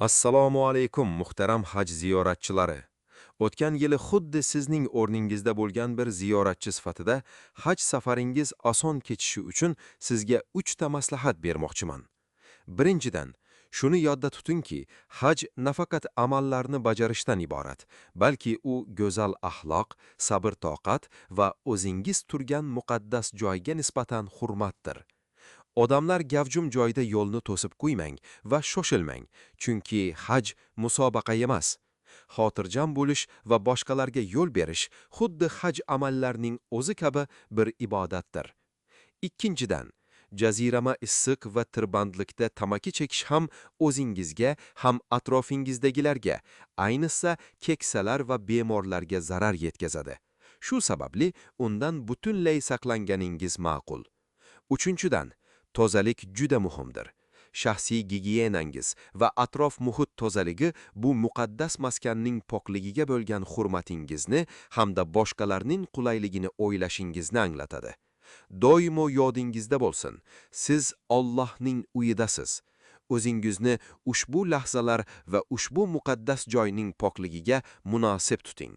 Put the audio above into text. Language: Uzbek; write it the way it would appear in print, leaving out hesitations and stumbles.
Assalomu alaykum, muhtaram haj ziyoratchilari. O'tgan yili xuddi sizning o'rningizda bo'lgan bir ziyoratchi sifatida haj safaringiz oson kechishi uchun sizga 3 ta maslahat bermoqchiman. Birinchidan, shuni yodda tutingki, haj nafaqat amallarni bajarishdan iborat, balki u go'zal axloq, sabr-toqat va o'zingiz turgan muqaddas joyga nisbatan hurmatdir. Odamlar gavjum joyda yo'lni to'sib qo'ymang va shoshilmang, chunki haj musobaqa emas. Xotirjam bo'lish va boshqalarga yo'l berish xuddi haj amallarining o'zi kabi bir ibodatdir. Ikkinchidan, jazirama issiq va tirbandlikda tamaki chekish ham o'zingizga, ham atrofingizdagilarga, ayniqsa keksalar va bemorlarga zarar yetkazadi. Shu sababli undan butunlay saqlanganingiz ma'qul. Uchinchidan, tozalik juda muhimdir. Shaxsiy gigiyenangiz va atrof muhit tozaligi bu muqaddas maskanning pokligiga bo'lgan hurmatingizni hamda boshqalarning qulayligini o'ylashingizni anglatadi. Doimo yodingizda bo'lsin, siz Allohning uyidasiz. O'zingizni ushbu lahzalar va ushbu muqaddas joyning pokligiga munosib tuting.